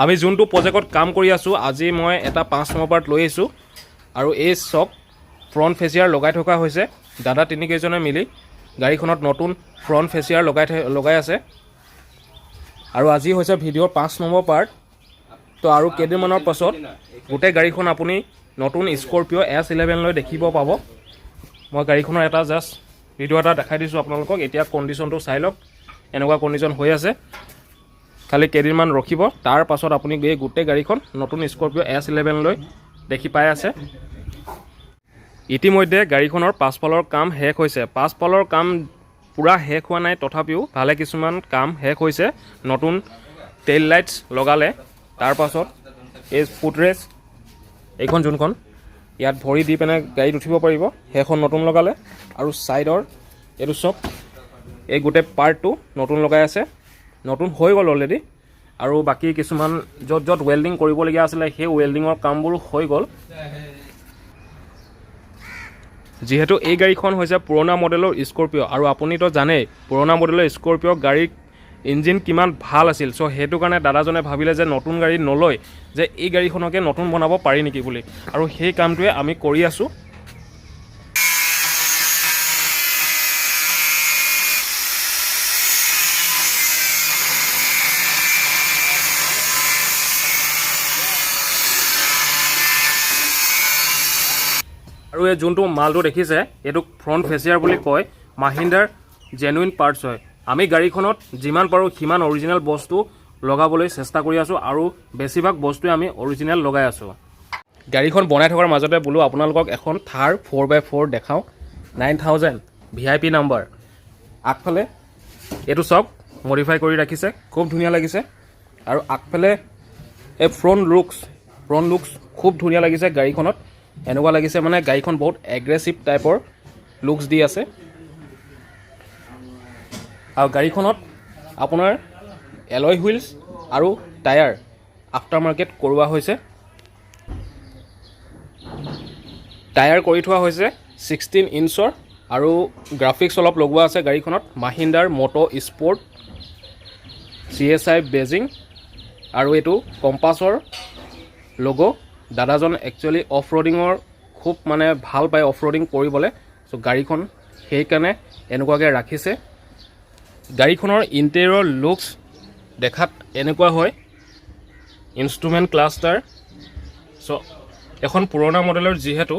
আমি যোনটো প্ৰজেক্টত কাম কৰি আছোঁ, আজি মই এটা 5 নম্বৰ পাৰ্ট লৈ আহিছোঁ। আৰু এই চক ফ্ৰণ্ট ফেচিয়াৰ লগাই থকা হৈছে। দাদা তিনিকেইজনে মিলি গাড়ীখনত নতুন ফ্ৰণ্ট ফেচিয়াৰ লগাই আছে। আৰু আজি হৈছে ভিডিঅ'ৰ 5 নম্বৰ পাৰ্ট। তো আৰু কেইদিনমানৰ পাছত গোটেই গাড়ীখন আপুনি নতুন স্কৰপিঅ' এছ 11 লৈ দেখিব পাব। মই গাড়ীখনৰ এটা জাষ্ট ভিডিঅ' এটা দেখাই দিছোঁ আপোনালোকক। এতিয়া কণ্ডিশ্যনটো চাই লওক, এনেকুৱা কণ্ডিশ্যন হৈ আছে। খালি কেইদিনমান ৰখিব, তাৰ পাছত আপুনি এই গোটেই গাড়ীখন নতুন স্কৰপিঅ' এছ 11 লৈ দেখি পাই আছে। ইতিমধ্যে গাড়ীখনৰ পাছফালৰ কাম শেষ হৈছে। পাছফালৰ কাম পূৰা শেষ হোৱা নাই, তথাপিও ভালে কিছুমান কাম শেষ হৈছে। নতুন টেইল লাইটছ লগালে। তাৰপাছত এই ফুটৰেষ্ট এইখন, যোনখন ইয়াত ভৰি দি পিনে গাড়ীত উঠিব পাৰিব, সেইখন নতুন লগালে। আৰু ছাইডৰ এইটো চব এই গোটেই পাৰ্টটো নতুন লগাই আছে, নতুন হৈ গ'ল অলৰেডি। আৰু বাকী কিছুমান য'ত য'ত ৱেল্ডিং কৰিবলগীয়া আছিলে, সেই ৱেল্ডিঙৰ কামবোৰো হৈ গ'ল। যিহেতু এই গাড়ীখন হৈছে পুৰণা মডেলৰ স্কৰপিঅ', আৰু আপুনিতো জানেই পুৰণা মডেলৰ স্কৰপিঅ' গাড়ীৰ ইঞ্জিন কিমান ভাল আছিল। চ' সেইটো কাৰণে দাদাজনে ভাবিলে যে নতুন গাড়ী নলৈ যে এই গাড়ীখনকে নতুন বনাব পাৰি নেকি বুলি, আৰু সেই কামটোৱে আমি কৰি আছোঁ। আৰু এই যোনটো মালটো দেখিছে, এইটোক ফ্ৰণ্ট ফেচিয়াৰ বুলি কয়। মাহিন্দ্ৰাৰ জেনুইন পাৰ্টছ হয়। আমি গাড়ীখনত যিমান পাৰোঁ সিমান অৰিজিনেল বস্তু লগাবলৈ চেষ্টা কৰি আছোঁ আৰু বেছিভাগ বস্তুৱে আমি অৰিজিনেল লগাই আছোঁ। গাড়ীখন বনাই থকাৰ মাজতে বোলো আপোনালোকক এখন থাৰ 4x4 দেখাওঁ। 9000 ভিআইপি নাম্বাৰ। আগফালে এইটো চাওক, মডিফাই কৰি ৰাখিছে, খুব ধুনীয়া লাগিছে। আৰু আগফালে এই ফ্ৰণ্ট লুকছ খুব ধুনীয়া লাগিছে গাড়ীখনত। এনেকুৱা লাগিছে মানে গাড়ীখন বহুত এগ্ৰেছিভ টাইপৰ লুকছ দি আছে। আৰু গাড়ীখনত আপোনাৰ এলয় হুইলছ আৰু টায়াৰ আফটাৰ মাৰ্কেট কৰোৱা হৈছে। টায়াৰ কৰি থোৱা হৈছে 16 ইঞ্চৰ আৰু গ্ৰাফিক্স অলপ লগোৱা আছে গাড়ীখনত, মাহিন্দ্ৰাৰ মট' স্পৰ্ট, চিএছআই বেজিং আৰু এইটো কম্পাছৰ লগ'। দাদাজন একচুৱেলি অফ ৰ'ডিঙৰ খুব মানে ভাল পায়, অফ ৰ'ডিং কৰিবলৈ। চ' গাড়ীখন সেইকাৰণে এনেকুৱাকৈ ৰাখিছে। গাড়ীখনৰ ইণ্টেৰিয়ৰ লুকছ দেখাত এনেকুৱা হয়। ইনষ্ট্ৰুমেণ্ট ক্লাষ্টাৰ চ' এখন পুৰণা মডেলৰ, যিহেতু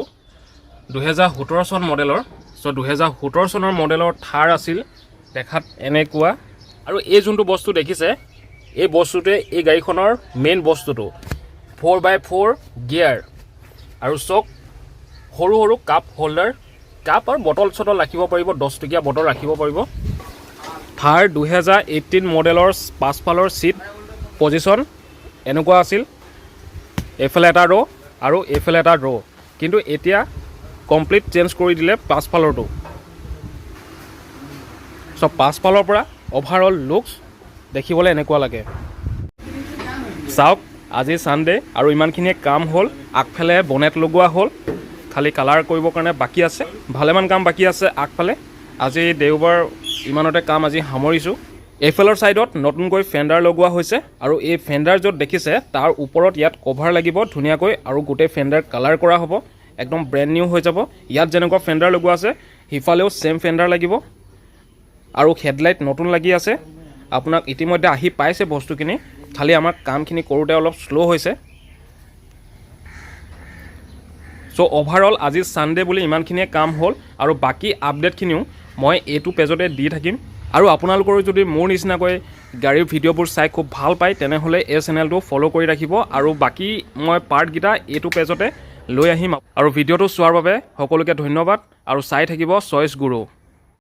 2017 চন মডেলৰ। চ' 2017 চনৰ মডেলৰ থাৰ আছিল, দেখাত এনেকুৱা। আৰু এই যোনটো বস্তু দেখিছে, এই বস্তুটোৱে এই গাড়ীখনৰ মেইন বস্তুটো, 4x4 gear. আৰু চক সৰু সৰু কাপ হোল্ডাৰ, কাপ আৰু বটল চটল ৰাখিব পাৰিব, 10 টকীয়া বটল ৰাখিব পাৰিব। থাৰ 2018 মডেলৰ পাছফালৰ ছিট পজিশ্যন এনেকুৱা আছিল, এইফালে এটা ৰ' আৰু এইফালে এটা ৰ'। কিন্তু এতিয়া কমপ্লিট চেঞ্জ কৰি দিলে পাছফালৰটো। চ' পাছফালৰ পৰা অভাৰঅল লুকছ দেখিবলৈ এনেকুৱা লাগে। চাওক, আজি ছানডে আৰু ইমানখিনিয়ে কাম হ'ল। আগফালে বনেট লগোৱা হ'ল, খালি কালাৰ কৰিবৰ কাৰণে বাকী আছে। ভালেমান কাম বাকী আছে আগফালে। আজি দেওবাৰ, ইমানতে কাম আজি সামৰিছোঁ। এইফালৰ ছাইডত নতুনকৈ ফেণ্ডাৰ লগোৱা হৈছে আৰু এই ফেণ্ডাৰ য'ত দেখিছে, তাৰ ওপৰত ইয়াত কভাৰ লাগিব ধুনীয়াকৈ আৰু গোটেই ফেণ্ডাৰ কালাৰ কৰা হ'ব, একদম ব্ৰেণ্ড নিউ হৈ যাব। ইয়াত যেনেকুৱা ফেণ্ডাৰ লগোৱা আছে, সিফালেও ছেইম ফেণ্ডাৰ লাগিব। আৰু হেডলাইট নতুন লাগি আছে। আপোনাক ইতিমধ্যে আহি পাইছে বস্তুখিনি, খালি আমাৰ কামখিনি কৰোঁতে অলপ শ্ল' হৈছে। চ' অভাৰঅল আজি ছানডে বুলি ইমানখিনিয়ে কাম হ'ল আৰু বাকী আপডেটখিনিও মই এইটো পেজতে দি থাকিম। আৰু আপোনালোকৰো যদি মোৰ নিচিনাকৈ গাড়ীৰ ভিডিঅ'বোৰ চাই খুব ভাল পায়, তেনেহ'লে এই চেনেলটো ফ'ল' কৰি ৰাখিব আৰু বাকী মই পাৰ্টকেইটা এইটো পেজতে লৈ আহিম। আৰু ভিডিঅ'টো চোৱাৰ বাবে সকলোকে ধন্যবাদ আৰু চাই থাকিব চইচ গুৰু।